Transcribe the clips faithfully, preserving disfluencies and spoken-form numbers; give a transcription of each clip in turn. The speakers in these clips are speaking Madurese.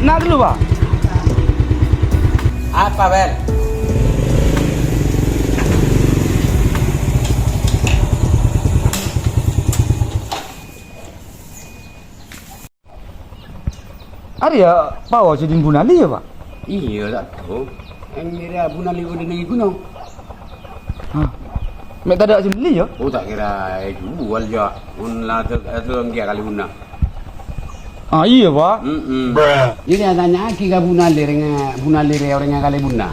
Nah, dulu, Pak. Apa, Bel? Arèya pao sè dhin Bu Nali, yâ, Pak? Iyâ, ta' tao. Èngghi rèya Bu Nali bâdâ neng ghunong. Hah. Mè' tadâ' sè mellè, yâ? Oh, ta' kèra èjhuwâl, yâ. Mon la adâ', adâ' èngghi kalèbunna. Ah, iyâ, Pak. Mm-mm. Jadi atanya'aghi ka Bu Nali, rèng-, Bu Nali rè orèngnga kalèbunna.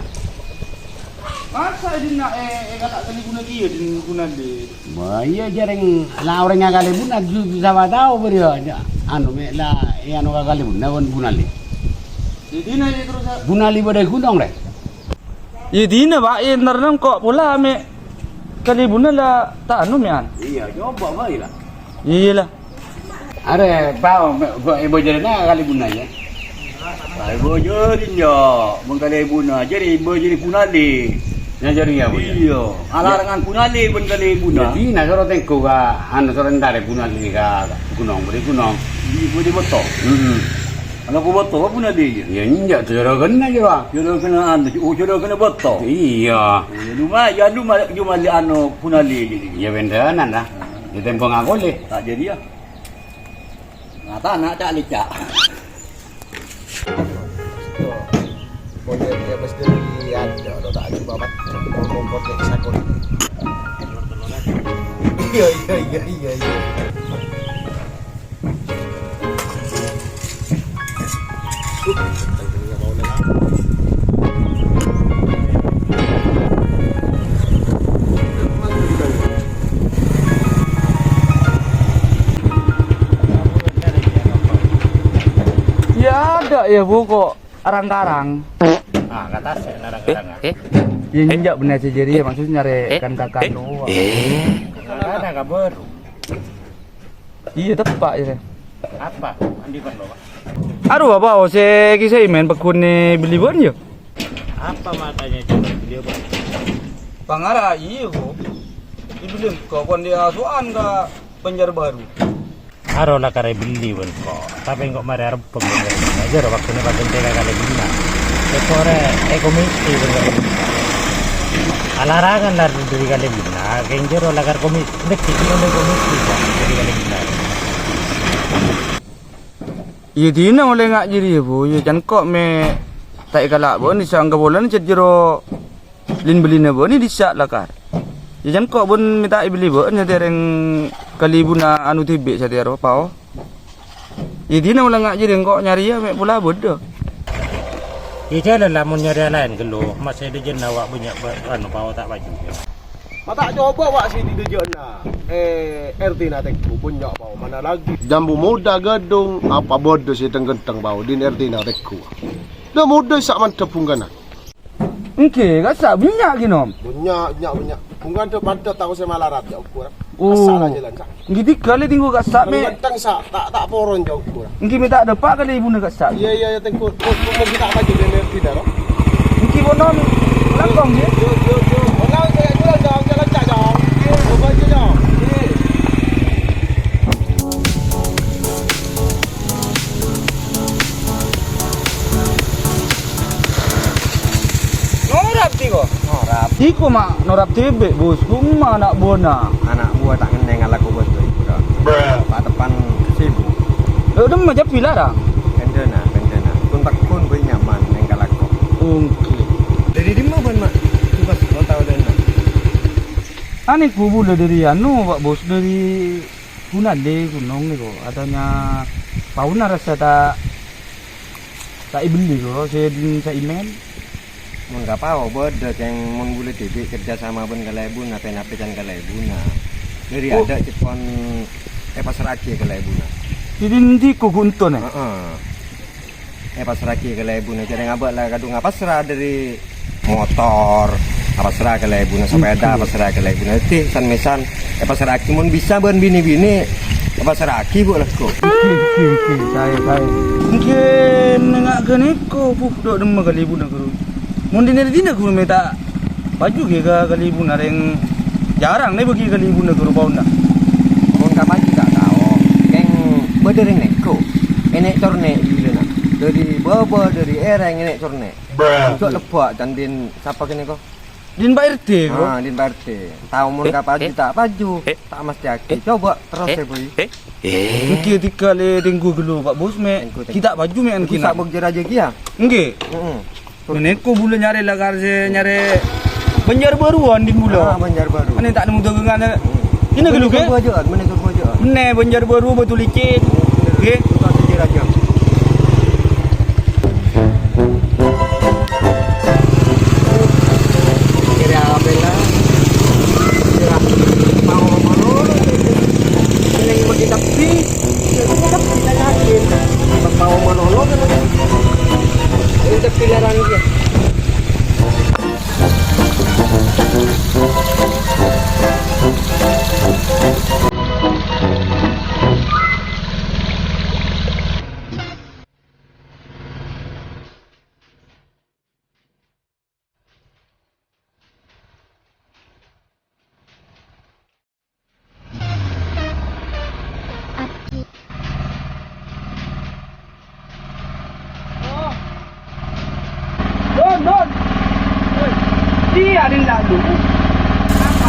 Masa è dinna' è, è kala' kalèbunna kèya dhin Bu Nali? Bâ, iyâ, jhâreng la orèngnga kalèbunna, ju-, sapa tao bâriyâ, anu, mè' la, è anu ka kalèbunna, bân Bu Nali. È dinna' è terros, a- Bu Nali bâdâ è ghunong, rè? È dinna', Pak, è entarna engko' pola mè' kalèbunna la ta' anu mè'an. Iyâ, coba bhâi la. Iyâ la. Arè, pao, me-, bo-, è bâjârânna kalèbunna, yâ. È bâjârânna, yâ, bân kalèbunna, jârèya bâjârânna Bu Nali. Nyajarè, yâ, Bu, yâ. Iyâ, alarangan Bu Nali bân kalèbunna. Jadi, nah, soro tèngghu ka, anu, soro entarè Bu Nali ka ghunong, bâdâ è ghunong. Di, di bâto. Mm-mm. Ala ko bâto, Bu Nali, yâ? Yâ, enjâ', jârâ kènè, yâ, Pak. Jârâ kènè, anu, oh, jârâ kènè bâto. Iyâ. Iyâ, luma-, yâ, luma-, jumali, anu, Bu Nali, jadi. Iyâ, bhender, nah. Yâ, tèmbhâng aku, lè. Ta' jârèya. Nah, tana' ca'-lèca'. Pokoknya dia mesti lihat, ya, lo tak coba, Mat. Kompor-kompor kayak sakon. Iya, iya, iya, iya, iya. Ya, ada ya, Bu, kok arang-karang. Ah, kata saya arang-karang. Eh, eh. Ya, enjak bener sih, jadi ya, maksudnya nyari eh, ikan kakak eh, doang. Eh. Karena kabar. Iyâ, teppa', yâ. Apa? Andi' perlu, Pak? Arowa, Pak, sè kisah imen pagghun è bellibân, yâ? Apa makanya coba beli, Pak? Pangara, iyâ, Bu. Dibeli engko' kon dia sowan ka Banjarbaru. Aro la karè bellibân, kok. Tapè engko' marè arebbhâng, jârèya waktona pagghun è kalèbunna. Èkorè è komisi, bân kalèbunna. Alarangan la dâri kalèbunna, kèng jârèya la karè komi-, Dâgghi' mon komisi, Pak, jadi wali benar. Iyâ, dina ollè nga' jârèya, Bu. Iyâ, can ko' mè' ta' èkala' bâ'na, sangka polana cè' jârèya lin-bellina bâ'na dissa' lakar. Iyâ, can ko' bân mè' ta' èbelli bâ'na, satèya rèng kalèbunna anu dhibi' satèya ro, pao. Iyâ, dina ollè nga' jârèya engko' nyarèya mè' pola bâdâ. Iyâ, jhâlân lamon nyarèya laèn ghâllu, masè dâjâna wa' bânnya' ba-, anu, pao ta' paju. Ma' ta' coba wa' sè dâjâna, eh, R T-na tèngghu, bânnya' pao, mana lagi. Jambu muda gadung, apa bâdâ sè teng-kenteng pao, dhin R T-na tèngghu. Dâ' muda sa' mandhâp bhungkana. Èngghi, kassa' bânnya' ghi, Nom. Bânnya', bânnya', bânnya'. Bhungkana dâ' mandhâp tao sè malarat, jhâ' ukur. Oh. Kassa' la jhâlân, sa'. Èngghi, dhika lè tèngghu kassa' mè'. Teng-kenteng, sa', ta', ta' poron, jhâ' ukur. Èngghi, mè' ta' dâpa' ka lèbunna kassa'. Iyâ, iyâ, iyâ, tèngghu. Kok, kok, kok, ta' paju dâlem bidhâ, ro? Èngghi, ponon. Langkong, ghi? Yo, yo, yo. Ponon, yo, yo, dong, jalan cak, dong. Oke, oke, dong. Oke. Norap, Tiko. Norap. Iko ma' norap dhibi', Bos. Kumma ana' buwâna? Ana' buwâ ta' ngennèng alako bâto ibu, Ron. Pateppan sibuk. Lho, dâmma jhâ' bilarang. Bendana, bendana. Kun pagghun bhâi nyaman neng kalako. Oke. Dâri dimma bân, Ma'? Tugas kota udah enak. Ane ku bulâ dâri anu, Pak Bos, dâri Gunade Gunong nèko. Adanya paona rassa ta', ta' èbelli ko, sè, sè èmen. Mon ka pao bâdâ, kèng mon bulâ dhibi' kerja sama bân kalèbunna, pèn-apècan kalèbunna. Dâri Oh. adâ' cè' pon èpasra'aghi kalèbunna. Dhi-, dhi-, dhi-, ko ghunto, nè? Heeh. Èpasra'aghi kalèbunna. Jhâreng abâ' la kadhung apasra dâri motor, apasra kalèbunna, sepeda, Oke. apasra kalèbunna. Dhâddhi, san-mèsan, èpasra'aghi mon bisa bân binè-binè, èpasra'aghi, Bu, lego. Oke, oke, oke. Saè, saè. Oke, nènga' ghânèko, Bu, dâ' dâmma kalèbunna, ghuru. Mon dinè-dinè ghuru mè' ta' paju ghi ka kalèbunna rèng jhârâng nè bâgi kalèbunna ghuru paona. Mon ka paju ta' tao, kèng bâdâ rèng nèko. Ènè' cor nè' bilâna. Dhâri bâbâ, dhâri èrèng, nè'-cornè'. Jhâ' lebbâ' can dhina sapa kènè' ko? Dhina Pak R T, ko. Ah, dhina Pak R T. Tao mon ka paju, ta' paju, ta' mastèyaghi. Coba terros, ya, Boy. Èngghi, tèngghâl è tèngghu ghâllu, Pak Bos, mè'. Tèngghu, tèngghu. Kita' paju, mè', èngghi. Bisa bok jârâ jâ kèya. Èngghi. Heeh. Mènèko bulâ nyarè lakar sè nyarè Banjarbaru, andi' bulâ. Ah, Banjarbaru. Mènè ta' nemmo dhâghângan. Ina ghâllu, ghi? Mènè Banjarbaru, mènè Banjarbaru, Batu Licin. Ghi? Tukang sijil aja. Kira apa lah? Kira mau, mau, mending pergi tepi. Tepi kita yakin. Mau menolong kan? Ini tepi larang dia. Don, Don. Iyâ, Din, Don. Apa?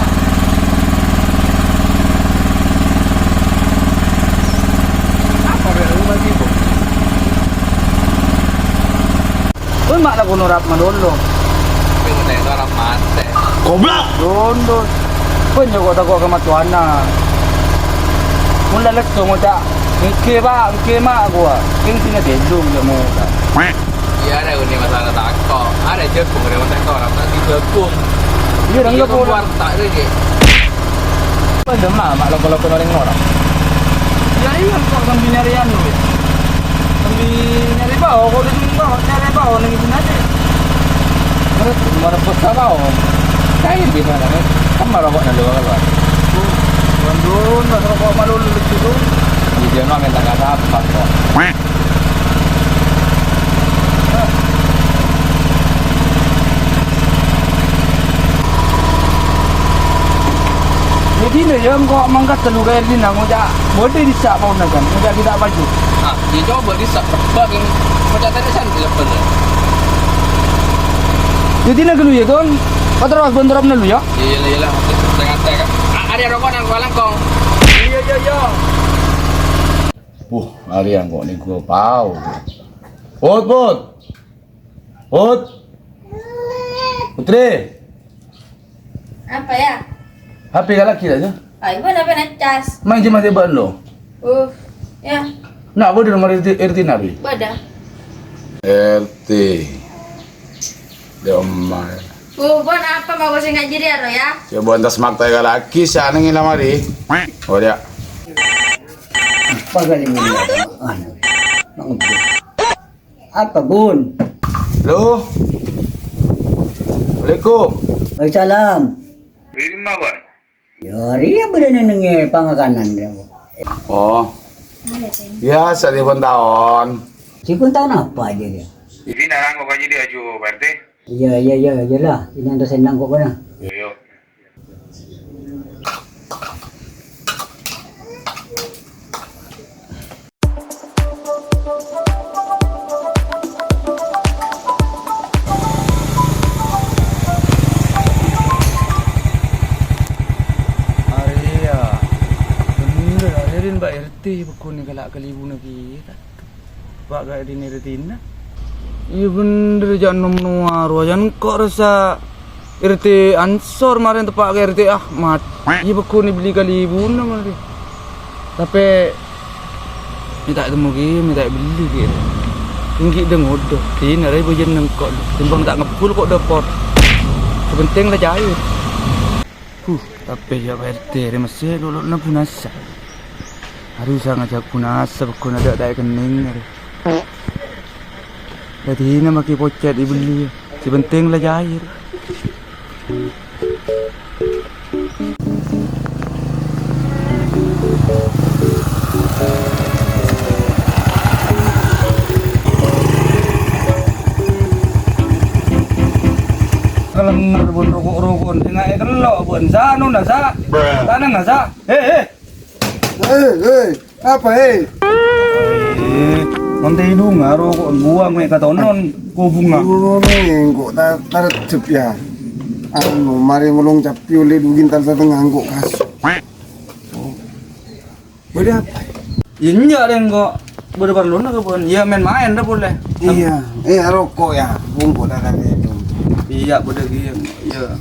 Apa, Bel? Lu masih sibuk? Bân ma' la kono rap malolo. Pèngen rap matè. Goblok! Rondo. Bân nyoko tako' ka matowana. Mon la lesso ngoca', "Èngghi, Pa', èngghi, Ma'," kowa. Kèng sènga' tèdung ya mola. Iyâ, arè uni masalah tako'. Arè jhâghung, arè matè tako' rap ta' di jhâghung. Iyâ, rengga polo. Luar tak rè, Cè'. Padâ ma', ma' loko-loko orèng lorong. Iyâ, iyâ, kok sambi nyarè anu, ya. Sambi nyarè bao, kok udah nyarè bao, nyarè bao neng ibu nasi. Terros, marepot ka bao. Kain bisa, kan? Kan marokok nang luar, luar. Bandung, mas rokok malu lucu tuh. Di dia mah minta kata apa, kok. Jadi, nah, ya, engko' mangkat tello ka Erdina, ngoca' bâdâ è dissa' paona, kan? Ngoca' ghi' ta' paju. Ah, ya, coba dissa', tebak, kan? Ngoca' tadi san, tidak bener. Jadi, nah, ghâllu, ya, Ton? Patro, bân terapna lu, ya? Iya, iya, iya, lah. Setengah teh, kan? Ah, ada rokok nang langkong. Iya, iya, iya. Wah, arè engko' nèko pao. Put, Put. Put. Putri. Apa ya? H P ka lagi ta, Jeng? Ay, bâdâ H P na cas. Main cuma tiba lo. Uh, ya. Nah, bâdâ nomor R T, R T nabi. Bâdâ. R T. Ya, Om. Uh, bon apa mau sing ngaji dia, Ro, ya? Ya, bon tas makta ka lagi, sana ngilang mari. Oh, ya. Apa kali ini? Anu, nak ngebut. Apa, Bun? Halo. Assalamualaikum. Waalaikumsalam. Di mana, Bun? Ya, dia boleh nenengnya pangakanan dia. Oh. Biasa di pun tahun. Di pun tahun apa aja dia? Di sini narang kok aja dia aja, Pak R T. Iya, iya, iya, iyalah. Ini antar senang kok, Bun, ya. Iya, iya. Arèya, bhender arèya, Din, Pak R T, bhâghus nèka la kalèbuna kèya, ta'? Pak, kaè dinè rèdina. Iyâ bhender, jhâ' nom-nowa rowa, jhâ' engko' rassa R T Ansor marèn teppa' ka R T Ahmad. Iyâ bhâghus nè bellè kalèbuna marè. Tapè mè' ta' ètemmo kèya, mè' ta' èbellè kèya. Èngghi dâ-ngodâ, dinè rè bâjâna engko'. Tèmbhâng ta' ngebbhul ko' dâpor. Sè pentèng la cair. Huh, tapè jhâ' Pak R T rè messè lolo'na bunasa. Harus ngajhâk bunasa, bhâghus nè dâ' ta' èkennèng rè. Dâddhina makè pocèt èbellè, sè pentèng la cair. Kalènger bun roko'-roko'an, sènga' èkello' bun, sa anona, sa. Tanangnga, sa. He, he. He, he. Apa, he? Eh, Mon tèdhungnga roko' buwâng mè' katonon, ko' bhunga. Ngono engko' ta-, tarejjhep, yâ. Anu, marè ngolong cabbhi ollè du kintal satengnga engko' kaso'. Bâdâ apa? Iyâ, enjâ' rèng ko' bâdâ parlona ka bâ'na. Iyâ, maèn-maèn ra polè. Iyâ, eh, roko', yâ. Bungko' ta' kan itu. Iyâ, bâdâ ghi, iyâ.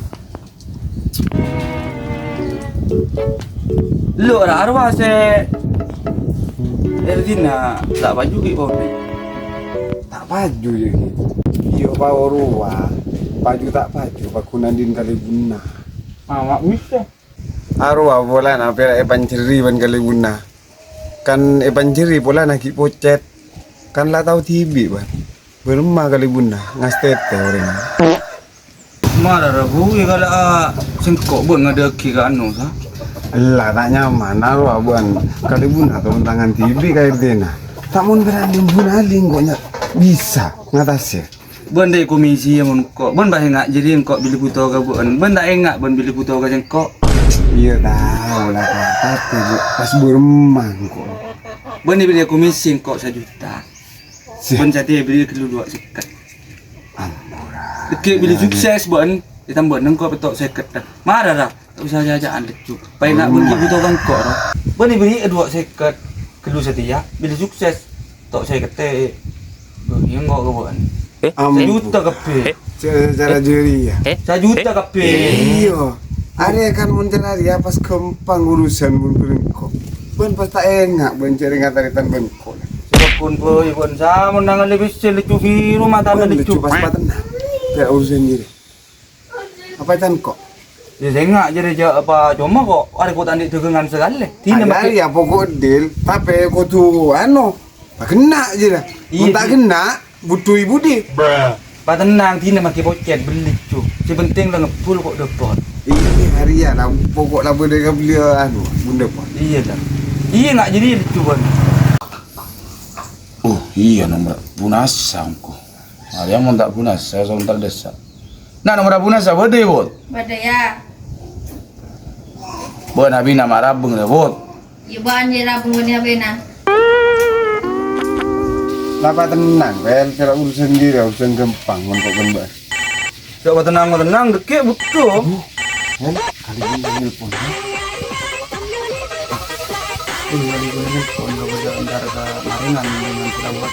Lo, ra arwah sè Erdina ta' paju ghi' polè. Ta' paju, yâ, ghi. Iyâ, pa' rowa. Paju ta' paju, paghuna dhin kalèbunna. Awak bisa. Arowa polana pèra' èpanjheri bân kalèbunna. Kan èpanjheri polana ghi' pocèt. Kan la tao dhibi', bân. Bârâmma kalèbunna, ngastètè orèngnga. Mara ra buwi kala, a, sèngko' bân ngadâghi ka anu, sa? Ella, ta' nyaman, arowa bân kalèbunna toron tangan dhibi' ka Erdina. Ta' mon pèra' dhin bun aling kok nya-, bisa ngatasè. Bân ta' komisi yâ mon ko'. Bân pas enga' jârèya engko' bilâ bhuto ka bâ'na. Bân ta' enga' bân bilâ bhuto ka sèngko'. Iyâ tao la, Kak. Tapè, Bu, pas bârâmma engko'. Bân èbèrri' komisi engko' sajuta. Sih. Bân satèya èbèrri' ghâllu duwâ' sèket. Ampora. Dhâggi' bilâ sukses bân, ètambâna engko' pètto' sèket. Mara ra. Ta' bisa jâ-jâ'ân, Leccu. Paènga' bân ghi' bhuto ka engko', ro. Bân èbèrri'â duwâ' sèket. Ghâllu satèya, bilâ sukses. To' sèkettè. Bâgi engko' ka bâ'na. Eh? Am- Sajuta kabbhi. Eh? Ca-, cara jârèya. Eh? Sajuta kabbhi. Iyâ. Arèya kan mon cara rèya pas ghâmpang urusan mon bân engko'. Bân pas ta' enga' bân jârèya ngataretan bân engko'. Sampon bâi bân samon nangalè bessè Leccu biru matana Bân Leccu. Leccu pas patennang. Tè' urusan jârèya. Apa ètangko'? Yâ, sènga' jârèya jâ' apa coma ko', arè ko' ta' andi' dhâghângan sakalè. Dina Ayo, makkè. Ya, poko' deal, tapè kodhu, anu, pagenna' jârèya. Iyâ, Mon ta' Di. Genna', budhu è budi. Patennang, dina makkè pocèt, bellè, Cu. Sè pentèng la ngebbhul ko' dâpor. Iyâ, arèya, la, poko' la bâdâ kabellè, anu, bun dâpor. Iyâ, la. Iyâ, nga' jârèya, Cu, bân. Oh, iyâ, nomor bunasa, engko'. Arèya mon ta' bunasa, sontal dessa'. Na', nomor abuna sabâdâ, Bot? Bâdâ, yâ. Bâ'na abina marabâng, yâ, Bot? Yâ, bâ'na jâ' rabâng bânnè abina. Napa tennang, Pel? Kèra urusan diri, urusan ghâmpang, mon ko' bân bâ'na. Jâ' patennang-patennang, dhâggi' bhuto. Aduh, Pel, kali ini nelpon, ha? Iya, kali ini nelpon, ka bâdâ entar ka Marengan dengan si Lawat.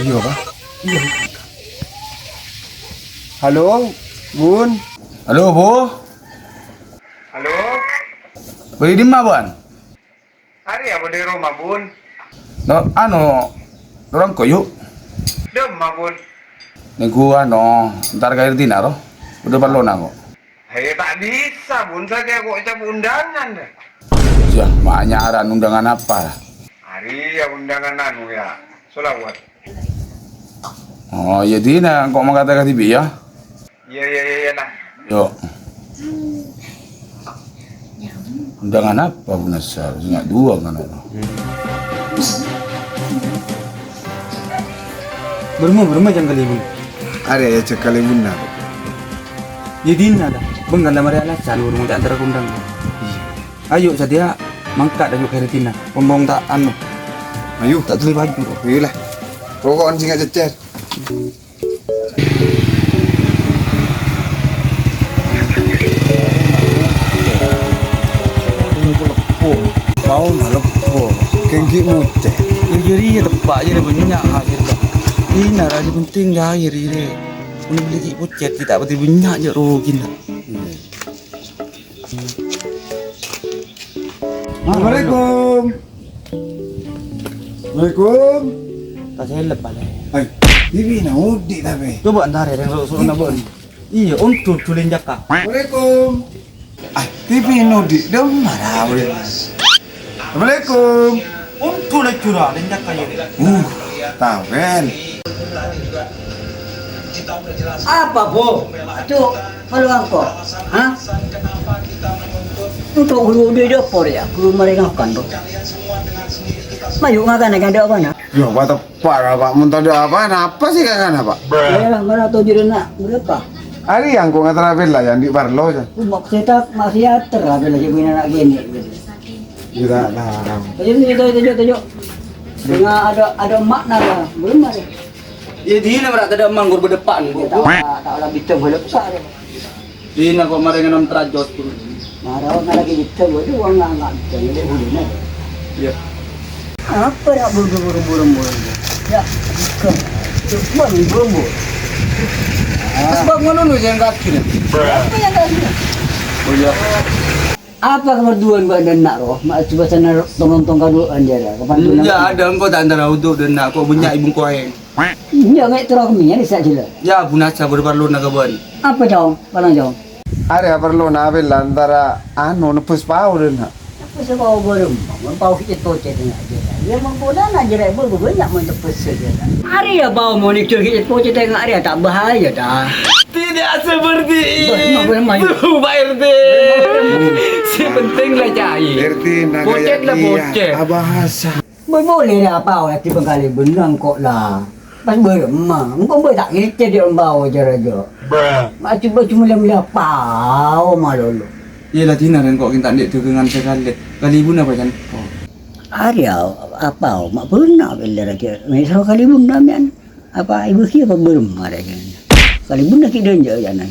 Iya, Pak. Iya. Halo, Bun. Halo, Bu. Halo. Bâdâ è dimma, Bun? Arèya bâdâ è roma, Bun. No, anu, dorang koyu. Dimma, Bun? Nèngghu, anu, entar ka Erdina, ro. Bâdâ parlona, ko'. Hei, ta' bisa, Bun. Satèya ko' ècabu' undangan, dâ. Yâ, ma' nyaran undangan apa, la? Arèya undangan anu, yâ. Sholawat. Oh, iyâ, dina engko' mangkata kadhibi', yâ? Iyâ, iyâ, iyâ, iyâ, nah. Yo. Undangan apa, Bu Nasar? Sènga' duwâ' kan, ora? Bârâmma, bârâmma jhâ' kalèbun. Arèya jhâ' kalèbun, nah. Iyâ, dina, dâ. Bengkala marè alasan, bârâmma ta' entar ka undangan. Iyâ. Ayo, satèya mangkat, ayo, ka Erdina. Pon-pon ta' anu. Ayo. Ta' duli baju. Ayo lah. Roko'an sènga' cècèr. Mau nalepo. Kèng ghi' mocè. Iyâ, iyâ, teppa' jârèya bânnya' akhir. Ina ra sè pentèng jârèya. Mon bâli ghi' pocèt, ghi' ta' patè bânnya' jâ' rogina. Assalamualaikum. Waalaikum. Ta' selep, palè. Hai, bibina odi' tapè. Coba entar ya, yang suruh-suruh nabok. Iya, untuk dulin jaka. Waalaikum. Ah, bibina odi', dâ' mara, weh. Assalamualaikum. Untuk lè jura, lè jaka ya. Uh, tawel. Apa, Bu? Aduh, kalau engko', ha? Untuk guru di dapur ya, guru meringakan, Bu. Mayu ngakan, ngakan ada apa, nak? Ya, apa tepar, Pak? Mun tadâ' apa, napa sih kakana, Pak? Ya, mana tuh jadi nak? Berapa? Ari yang kok ngatera bela ya, di parlo ya. Ku mak setak, masih ater, ada lagi punya anak gini, gitu. Tidak tahu. Tujuk, tujuk, tujuk, tujuk. Dengan ada, ada makna lah, belum ada. Iyâ, dina mara' tadâ' emma' ghun bâdâ pan, Bu. Tao, tao la bidhâ bâlâ sa'. Dina ko' marè ngenom trajot, Bu. Mara' ngalagi bidhâ, Bu, itu uang nggak, nggak bidhâ, ini udah, nah. Iyâ. Apa ya, buru-buru, buru-buru? Ya, bukan. Cuma buru-buru. Terus bang ngono nu yang kaki nih. Apa yang kaki? Oh, iyâ. Apa kaparduwân bâ'na enna', roh? Ma' coba sana tong-tong kaduwâ'ân, jârèya. Kaparduwân Iyâ, apa? Ada engko' ta' antara udhu dâ' enna', ko' bânnya' èbungkoèng. Iyâ, ngè' terro kemmèyan, Isa, jârèya. Iyâ, bunasa bâdâ parlona ka bâ'na. Apa, Cong? Parlona, Cong. Arèya parlona bella antara, anu, nebbhâs pao dâ' enna'. Nebbhâs pao bârâmma, mon pao ghi' pocèt enga' jârèya. Iyâ, mon polana jârèya, bâ-, bâ-, bânnya' mon nebbhâs jârèya. Arèya pao mon èjhâl ghi' pocèt enga' arèya ta' bahaya, ta? Tidak seperti itu, Pak R T. Si penting la cair. R T, naga pocet la yakin, pocet. Abahasa. Bâ-, boleh la pao la tibâng kalèbun engko' la. Pas bârâmma, engko' bâ ta' ngècè' dhi' embao jârèya. Ma' coba cuma lem-, lem pao malolo. Iyâ la dina rèng ko' kèng ta' andi' dhâghângan sakalè. Kalèbunna apa can ko'? Arèya apa ma' bânna' bella rajâ. Mè' soro kalèbunna mèyan. Apa ibu kia apa bârâmma rajâ? Kalèbunna ghi' dânjâ' jâna.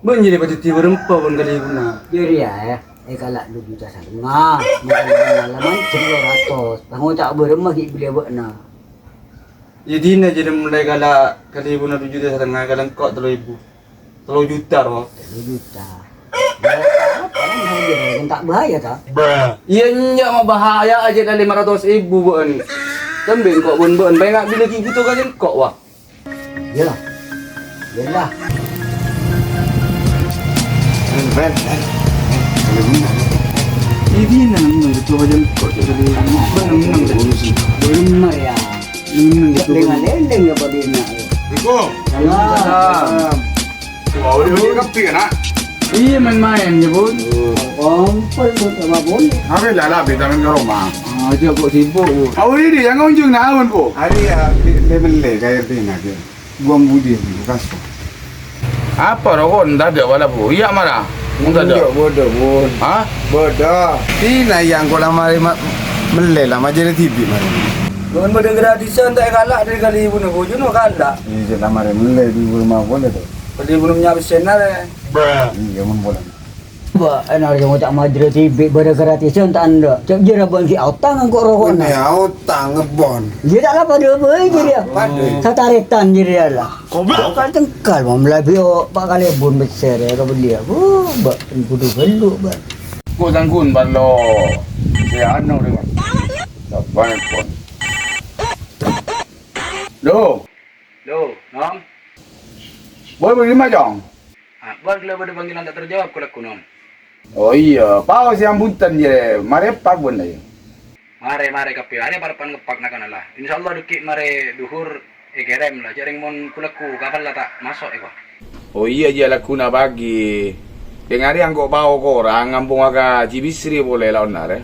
Bân jârèya padâddhi bârâmpa bân kalèbunna. Jârèya, eh, èkala' du juta satengnga. Mungkin malaman jârèya ratos. Lah ngoca' bârâmma ghi' belliyâ bâ'na. Iyâ dina jârèya molaè kala' kalèbunna du juta satengnga, kala' engko' tello èbu. Tello juta, Ro. Tello juta. Ya, apa, apa, apa, ta' bahaya, ta? Iyâ, enjâ' ma' bahaya, ajâ' lèma ratos èbu bâ'na. Sambing ko' bân bâ'na, pènga' bilâ ghi' bhuto ka engko', wa. Iyâ la. Iyâ la. Ben, ben, ben. Ini nang, nang, itu aja kok jadi nang, nang, nang. Belum, ya. Nang, nang, itu. Leng-leng ya, Pak Dina. Assalamualaikum. Salam. Wah, udah beli kopi kan, Nak? Iyâ, maèn-maèn, yâ, Bun. Kompol, Bun, sama Bun. Apa la, la, beda nang roma. Ah, aja kok sibuk, Bun. Awal ini yang ngunjung naon, Bu? Hari ya, di, di mele, kayak ini, nah, dia. Buang budi, Bu, kasih. Apa, rokok? Entah ada, wala, Bu. Iyâ, mara. Entah ada. Enggak, bodoh, Bun. Hah? Bodoh. Tina yang kok lama hari ma-, mele, lama jadi tibi, mara. Bun, bodoh gratisan, tak kalah dari kali ibu nak bojo, no kalah. Iya, lama hari mele, di rumah boleh, tuh. Kali ibu nak nyawa senar, ya. Iyâ, mon polana. Ba, enak aja ngotak majra tibi, bâdâ gratisan ta' endâ'. Cep jârèya bân ghi' aotang engko' rokona. Punya aotang ngebon. Iyâ, ta' la padâ bhâi jârèya. Padâ. Sataretan jârèya la. Goblok. Ka cengkal, Mam, la bi' o, pa' kalèbun bessèr, ya, ka belliyâ. Wuh, ba, kudu ghellu', ba. Kok tanggun, Bang, lo. Sè anu, deh, Bang. Sabar, Bang. Loh. Loh, Nom. Boy, bagaimana, Cong? Ah, bân ghellâ' bâdâ panggilan ta' terjawab, kulâ-, Nom. Oh iyâ, paos sè ampon, yâ. Marè eppa' bân, yâ. Marè, marè kabbhi. Arè parebbhân ngeppa' na'-kana' la. Insyaallah, dâgghi' marè dhuhur èkèrèm la. Jhâ' rèng mon kulâ-, ku kapal la ta' maso', èko. Oh iyâ, jiyâ lagghuna pagi. Deng arè engko' pao korang, ngampong ka Cibisri polè laon arè.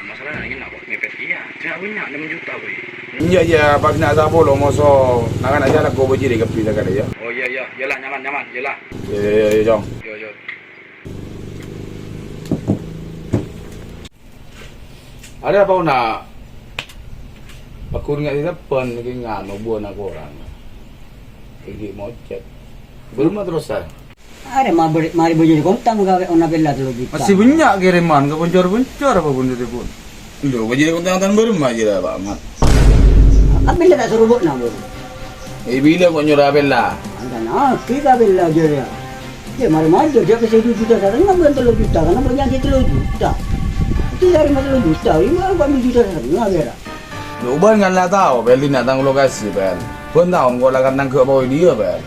Masalah ini apa? Mepet iya. Cuma punya enam juta, boy. Iya, iya, pas nak sapolo moso. Nak anak jalan kok bajiri kepi tak ada ya. Oh iya, iya, iyalah, nyaman, nyaman, iyalah. Iya, iya, iya, iya, Cong. Iya, iya. Ada apa, nak? Aku ingat di depan, lagi nganu, buah nak orang. Lagi mocet. Belum terus, ah. Arè ma-, marè bâjâ kontang ka ona pella tello juta. Masih banyak kiriman ke boncor-boncor apa pun itu pun. Lho, bâjâ kontang tan baru aja lah, Pak Ahmad. Kan pella ta' soro bâ'na, Bun. Eh, bilâ kok nyora pella? Anta naghi ka pella jârèya. Yâ, marè majâr, jâ' pèssè du juta satengnga, bân tello juta, karena bâjâ tello juta. Itu dari tello juta, ini baru kok du juta satengnga, kira. Lho, bân kan la tao, Pel, dina' tang lokasi, Pel. Bân taon kok la kan nangghâ' pao dia, Pel.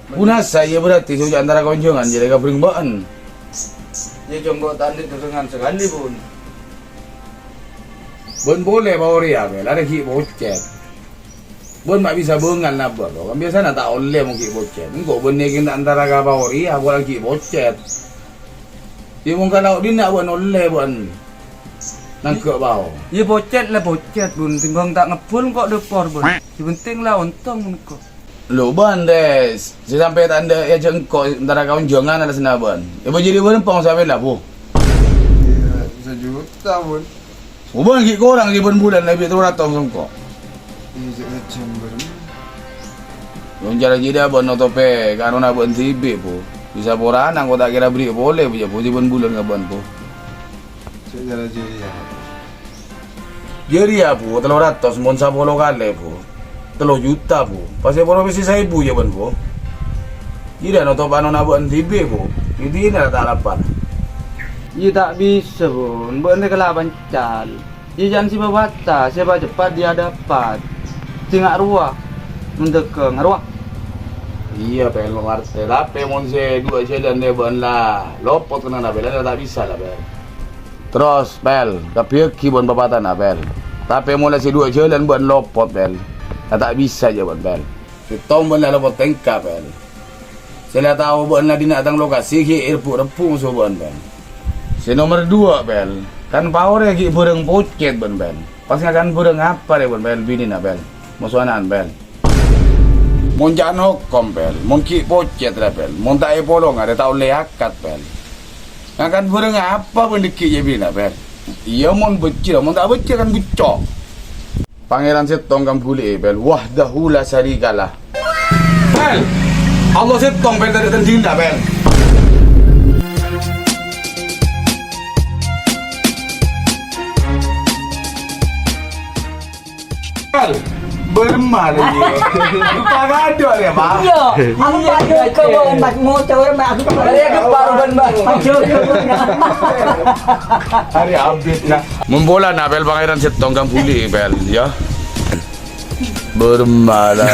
Bunasa, iyâ berarti sè oca' antara konjhângan jârèya ka bring bâ'en. Iyâ, jhâ' engko' ta' andi' dâgângan sakalè, Bun. Bân polè pao rèya, Pel, arè ghi' pocet. Bân ma' bisa bângal nabâ, to. Kan biasana ta' ollè mon ghi' pocet. Engko' bân nèkèn ta' antara ka pao rèya, polana ghi' pocet. Iyâ, mon ka lao' dinna' bân ollè bân nangghâ' pao. Iyâ, pocet la pocet, Bun. Timbang ta' ngebbhun kok dâpor, Bun. Sè penting la ontong engko'. Lo, bân, Des. Sè sampè' ta' endâ' è jâ' engko' entara ka onjhângan alasanna bân. È bâjâri bân pong sampè' la, Bu? Iyâ, sajuta, Bun. Obân ghi' korang ghi' bân bulân lebbi tello ratos songko'. Iyâ, jâ' jembâr. Loncara jârèya bân notopè kanona bân dhibi', Bu. Bisa porana engko' ta' kèra aberri' polè, Bu, yâ, Bu, sè bân bulân ka bân, Bu. Jâ' cara jârèya. Jârèya, Bu, tello ratos mon sapolo kalè, Bu. Tello juta, Bu. Pas è provisi saèbu, yâ, bân, Bu. Jârèya notop anona bân dhibi', Bu. Iyâ dinah ta' lapar. Iyâ ta' bisa, Bun. Bân rèya kalaban cal. Iyâ jhân sè bâbâta, sè bâ' ceppat dia dapat. Sènga' rowa, mendekeng rowa. Iyâ, Pèl, martè. Tapè mon sè duwâ' jhâlân rèya bân la lopot kennengnganna, Pèl, la ta' bisa la, Pèl. Terros, Pèl, kabbhiyâghi bân papatana, Pèl. Tapè mon la sè duwâ' jhâlân bân lopot, Pèl. La ta' bisa jâ bân, Pèl. Sèttong bân la lopot tèngka, Pèl. Sè la tao bân la dinna' tang lokasi ghi' èrebbhu'-rebbhu' moso bân, Pèl. Sè nomer duwâ', Pèl, kan paorè ghi' bhârâng pocèt bân, Pèl. Pas ngakan bhârâng apa rè bân, Pèl, binèna, Pèl? Moso ana'na, Pèl. Mon ca'na hokom, Pèl, mon ghi' pocèt rè, Pèl, mon ta' èpolong arè ta' ollè akad, Pèl. Ngakan bhârâng apa bân dhâggi' jâ binèna, Pèl? Iyâ, mon beccè', mon ta' beccè' kan bucco'. Pangèran sèttong kan bulâ, Pèl. Wahdahu la syarikalah. Pèl! Allah sèttong, Pèl, tadâ' tandhingnga, Pèl. Pèl! Bârâmma lagi. Lupa kado ya, Pak? Iya. Aku pakai ke bawah, Mas. Mau coba, Mas. Aku pakai. Dari aku baru ban, Bang. Hari habis, nah. Mon polana, Pèl, pangèran sèttong kan bulâ, Pèl, ya. Bârâmma la.